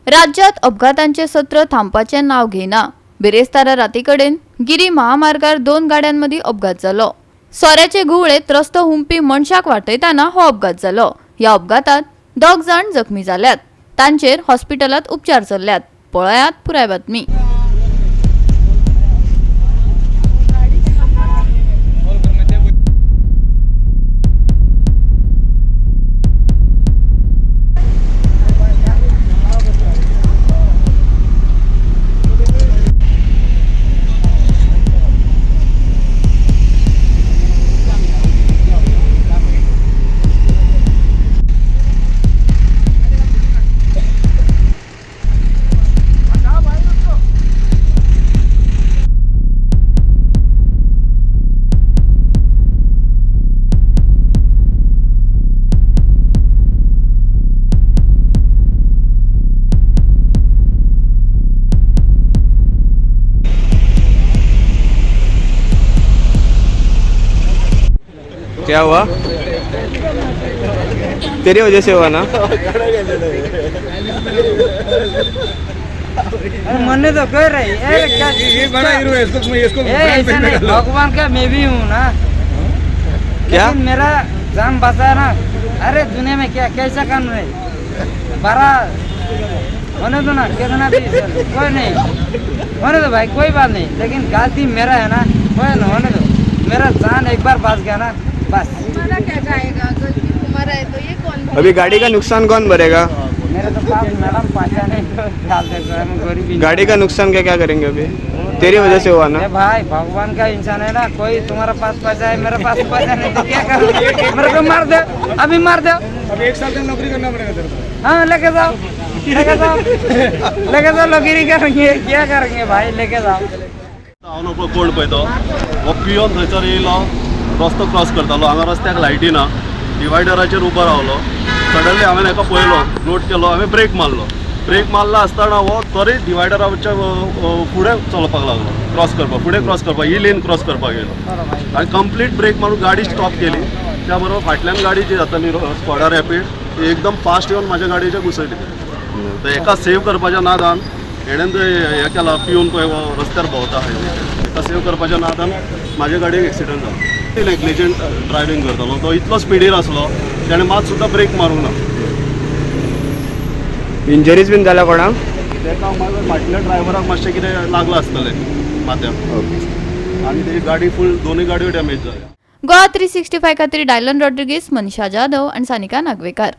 राज्यात अपघातांचे सत्र थांबपाचें नांव घेयना. बिरेस्तारा रातीकडेन गिरी महामार्गार दोन गाड्यांमदीं अपघात जालो. सोऱ्याचे घुंवळेत रस्तो हुंपी मनशाक वाटयतना हो अपघात जालो. ह्या अपघातात दोग जाण जखमी जाल्यात, तांचेर हॉस्पिटलांत उपचार चल्ल्यात. पळयात पुराय बातमी. क्या हुआ? तेरी वजह से हुआ ना? अरे मरने तो कह रही अरे क्या ये बड़ा हीरो है, इसको मैं इसको ए, ऐसा नहीं, भगवान का मैं भी हूँ ना। क्या? लेकिन मेरा जान बचा ना। अरे दुनिया में क्या कैसा काम है, बड़ा होने दो ना, कितना भी कोई नहीं होने दो भाई, कोई बात नहीं, लेकिन गलती मेरा है ना, कोई ना होने दो, मेरा जान एक बार बच गया ना बस। तुम्हारा क्या जाएगा, गलती तुम्हारा है तो ये कौन भरेगा? अभी गाड़ी का नुकसान कौन भरेगा? मेरे तो पास मैडम पैसा नहीं तो डाल दे, हम गरीब। गाड़ी का नुकसान क्या क्या करेंगे अभी? तेरी वजह से हुआ ना? ए भाई भगवान का इंसान है ना, कोई तुम्हारा पास पैसा है, मेरे पास पैसा नहीं तो क्या करूं? मेरे को मार दो, अभी मार दो। अब एक साल तक नौकरी करना पड़ेगा तेरे को। हाँ लेके जाओ, लेके जाओ, लेके जाओ, नौकरी करेंगे क्या करेंगे भाई, लेके जाओ। हांव न्हू कोण पळय तो हो पियोन थंयसर येयलो, रस्तो क्रॉस करतालो, हांगा रस्त्याक लायटी ना, डिवायडराचेर उबो रावलो. सडनली हांवें हेका पळयलो, नोट केलो, हांवें ब्रेक मारलो. ब्रेक मारला आसतना हो तरी डिवायडराच्या फुडें चलपाक लागलो, क्रॉस करपाक, फुडें क्रॉस करपाक, ही लेन क्रॉस करपाक येयलो आनी कंप्लीट ब्रेक मारून गाडी स्टॉप केली. त्या बरोबर फाटल्यान गाडी जी जाताली स्कॉडा रॅपीड, ती एकदम फास्ट येवन म्हाज्या गाडयेचेर घुसयली. तर हेका सेव करपाच्या नादान हेणेन ते हें केलां, पिवन पळय हो रस्त्यार भोंवता हायवेचेर, हेका सेव करपाच्या नादान म्हाज्या गाडयेक एक्सिडंट जालो. नेग्लिजंट ड्रायव्हींग करतालो तो, इतलो स्पिडीर आसलो तेणें मात सुद्दां ब्रेक मारूंक ना. इंजरीज बीन जाल्या कोणाक? तेका मागीर फाटल्या ड्रायव्हराक मातशें कितें लागलां आसतलें माथ्याक आनी तेजी गाडी फूल, दोनूय गाडयो डॅमेज जाल्या. गोवा 365 खातीर डायलन रॉड्रिगीस, मनीषा जाधव आनी सानिका नागवेकार.